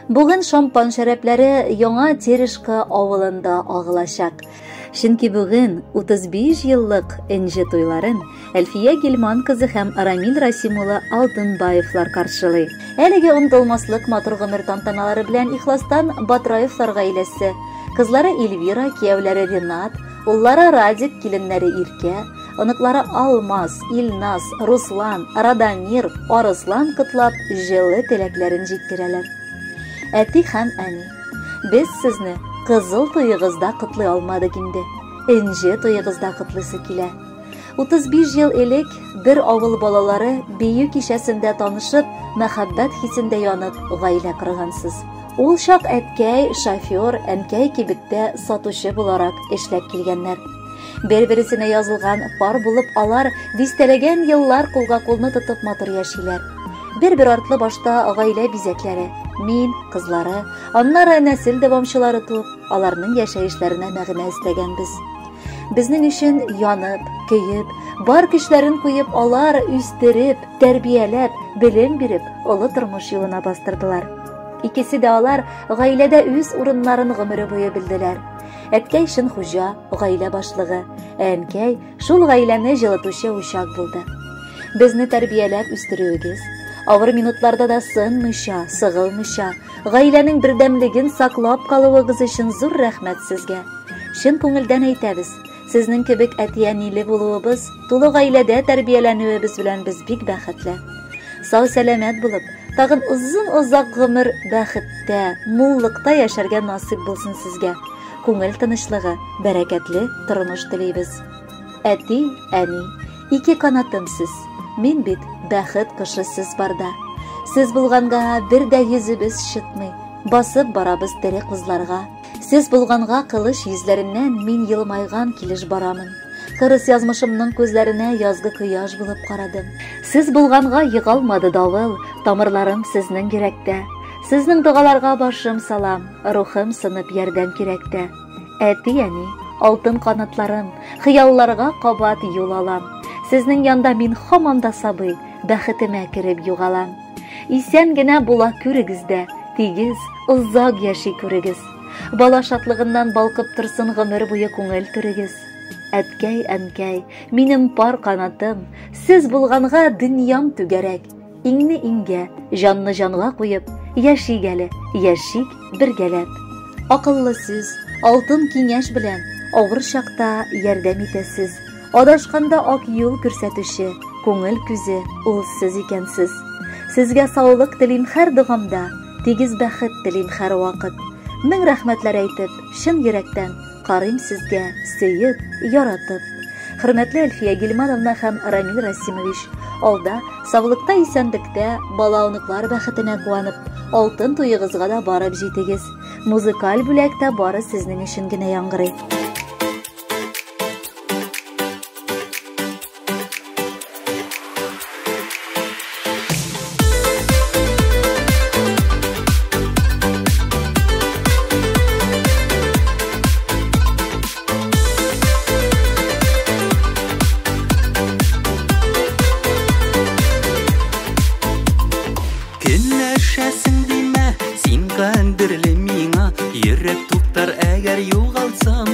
Бүген шампан шәрабләре Яңа Терешка авылында агылачак. Чөнки бүген 35 еллык энҗе туйларын Әлфия Гилман кызы һәм Рамил Расим улы Алтынбаевлар каршылый. Әлеге онытылмаслык матур гомер тантаналары белән ихластан Батраевлар гаиләсе, кызлары Эльвира, кияүләре Ренат, уллары Радик, киленнәре Иркә, оныклары Алмаз, Илназ, Руслан, Радамир, Арыслан котлап, җылы теләкләрен җиткерәләр. Әти һәм әни, без сезне кызыл туегызда котлый алмадык инде. Энҗе туегызда котлыйсы килә. 35 ел элек бер авыл балалары бию кичәсендә танышып, мәхәббәт хисендә янып, гаилә коргансыз. Ул чак әткәй шофер, әнкәй кибеттә сатучы буларак эшләп килгәннәр. Бер-берсенә язылган пар булып алар дистәләгән еллар кулга кулны тотып матур яшиләр. Бер-бер артлы башта гаилә бизәкләре, мин, кызлары, аннары нәсел дәвамчылары туып, аларның яшәешләренә мәгънә өстәгәнбез. Безнең өчен янып, көеп, бар көчләрен куеп алар үстереп, тәрбияләп, белем биреп, олы тормыш юлына бастырдылар. Икесе дә алар гаиләдә үз урыннарын гомере буе белделәр. Әткәй чын хуҗа, гаилә башлыгы, ә әнкәй шул гаиләне җылытучы учак булды. Безне тәрбияләп үстерүегез, авыр минутларда да сынмыйча, сыгылмыйча, гаиләнең бердәмлеген саклап калуыгыз өчен зур рәхмәт сезгә. Чын күңелдән әйтәбез, сезнең кебек әти-әниле булуыбыз, тулы гаиләдә тәрбияләнүебез белән без бик бәхетле. Сау-сәламәт булып, тагын озын-озак гомер бәхеттә, муллыкта яшәргә насыйп булсын сезгә. Күңел тынычлыгы, бәрәкәтле тормыш телибез. Әти, әни, ике канатым сез. Мин бит бәхет кошы сез барда. Сез булганга бер дә йөзебез чытмый. Басып барабыз тере кызларга. Сез булганга кылыч йөзләреннән мин елмайган килеш барамын. Кырыс язмышымның күзләренә язгы кояш булып карадым. Сез булганга егылмады давыл, тамырларым сезнең йөрәктә. Сезнең догаларга башым салам, рухым сынып ярдәм кирәктә. Әти, әни, алтын канатларым, хыялларга кабат юл алам. Сезнең янда мин һаман да сабый, бәхетемә кереп югалам. Исән генә була күрегез дә, тигез, озак яши күрегез. Бала шатлыгыннан балкып торсын гомер буе күңел түрегез. Әткәй, әнкәй, минем пар канатым, сез булганга дөньям түгәрәк. Иңне иңгә, җанны җанга куеп, яшик әле, яшик бергәләп. Акыллы сүз, алтын киңәш белән авыр чакта ярдәм итәсез. Адашканда ак юл күрсәтүче, күңел күзе ул сез икәнсез. Сезгә саулык телим һәр догамда, тигез бәхет телим һәр вакыт. Мең рәхмәтләр әйтеп, чын йөрәктән карыйм сезгә, сөеп, яратып. Хөрмәтле Әлфия Гилмановна һәм Рамил Расимович, алда саулыкта, исәнлектә, бала оныклар бәхетенә куанып, алтын туегызга да барып җитегез. Музыкаль бүләк тә бары сезнең өчен генә яңгырый. Көнләшәсең димә, син кадерле миңа, йөрәк туктар әгәр югалсам.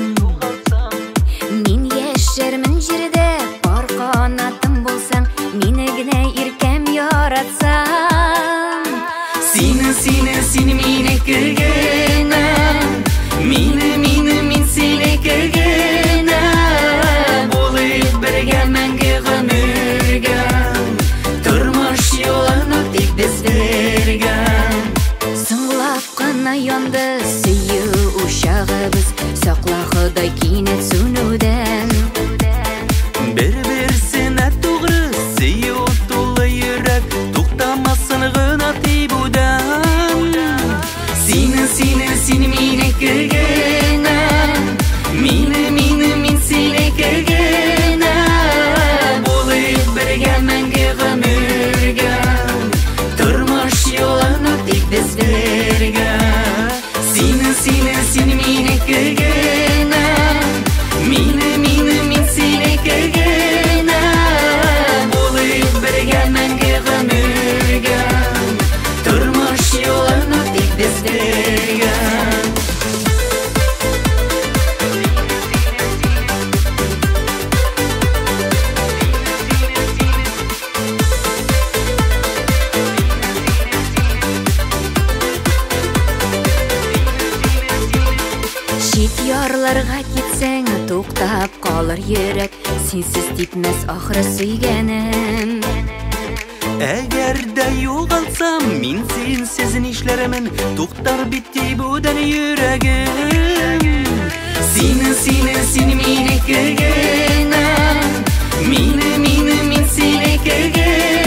Мин яшәрмен җирдә, пар канатым булсаң, мине генә иркәм яратсаң. Сине, сине, син минеке генә, мине, мине, мин синеке генә. Булыйк бергә мәңге гомергә, тормыш юлын үтик без бергә. Соңлап кына янды сөю учагыбыз, сакла Ходай кинәт сүнүдән. Бер-берсенә тугры сөю тулы йөрәк, туктамасын гына тибүдән. Сине, сине, син минеке генә, мине, мине, мин синеке генә. Булыйк бергә мәңге гомергә, тормыш юлын үтик без бергә. Сине, сине, син минеке генә, Еракларга китсәң, туктап калыр йөрәк, синсез типмәс ахры сөйгәнем. Әгәр дә югалсам, мин синсез нишләрмен, туктар бит тибүдән йөрәгем. Сине, сине, син минеке генә, мине, мине, мин синеке генә.